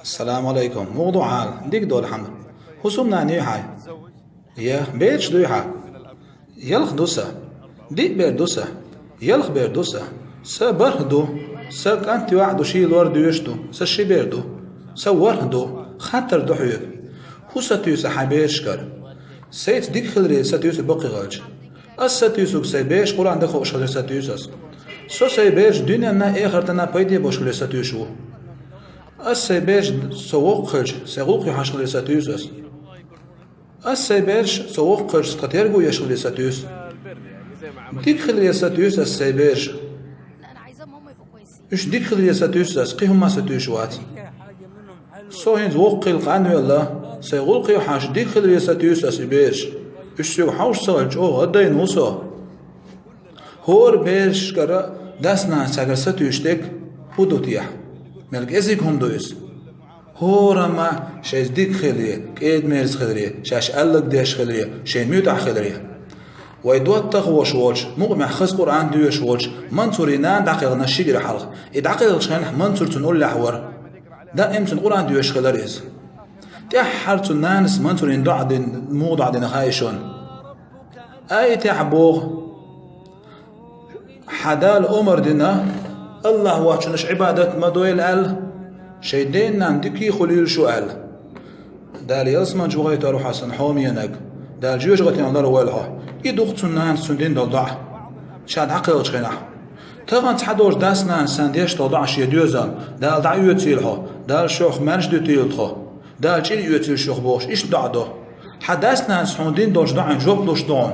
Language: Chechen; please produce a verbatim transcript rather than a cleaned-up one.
Салам алейкум. Мугъду хьал. Дик дола хьама. ХӀусамнана юй хьай? Я, бераш дуй хьа? Ялх ду са. Диъ бер ду са. Ялх бер ду са. Са барх ду. Са кӀант ваӀ ду, ший лор дуьш ду. Са ши бер ду. Са варх ду. Хаттар ду хьоьга. ХӀу сатуьйса хьай берашкара? Сайца дика хиларе сатуьйса баккхий хилча. Ас сатуьйсуг сай бераш Къуръан дан хууш хиларе сатуьйсу ас. Со сай бераш дуьненна, эхартана пайде бош хиларе сатуьйсу ву. Ас сай бераш со воккха хилча, сай гӀулакх юхьаш хиларе сатуьйсу ас. Ас сай бераш со воккха хилча, тха терго еш хиларе сатуьйсу. Дика хиларе сатуьйсу ас сай бераш. Уьш дика хиларе сатуьйсу ас, кхин хӀумма сатуьйсуш вац. Со хӀинца воккха хилла къанвелла, сай гӀулакх юхьаш дика хиларе сатуьйсу ас и бераш. Уьш соьга хьовш ца хилча, чӀогӀа гӀаддайна ву со. ХӀора берашкара дас-нанас цхьаьнгара сатуьйсуш дерг хӀу ду техьа? Мел кӀезига хӀума ду иза. ХӀорамма шайца дика хиларе, кӀеда-мерза хиларе, шаьш аьлларг деш хиларе, шайна муьтӀахь хиларе. Вай доттагӀа вош волча, мукъамехь хаза Къуръан доьшуш волча Мансурий нана дӀакхелхина ши кӀира хьалха. И дӀакхелхачу хенахь Мансур цунна уллехь вара. Даим цунна Къуръан доьшуш хилара иза. ТӀаьххьара цу нанас Мансурийна доӀа дина, муха доӀа дина хаий шуна? Аятехь боху: «Хьан Дала омра дина, АллахӀ воцчунна Ӏибадат ма дойла», аьлла, «шайн ден-нанна дика хуьлийла шу», аьлла. Дала ялсаманчу вахийтар ву хьо, сан хьоменаг. Дала жоьжахатин лар войла хьо. И ду-кх цу нанас цунна дина долу доӀа. Ша дӀакхелхачу хенахь. Тахана цхьа долчу дас-нанас санна деш долу доӀа шен доьзална: «Дала дӀаоьцийла хьо, Дала шух маьрша дуьтийла тхо, Дала чӀир оьцийла шух», бохуш, иштта доӀа до. Хьан дас-нанас хьуна дина долчу доӀина жоп луш ду хьуна.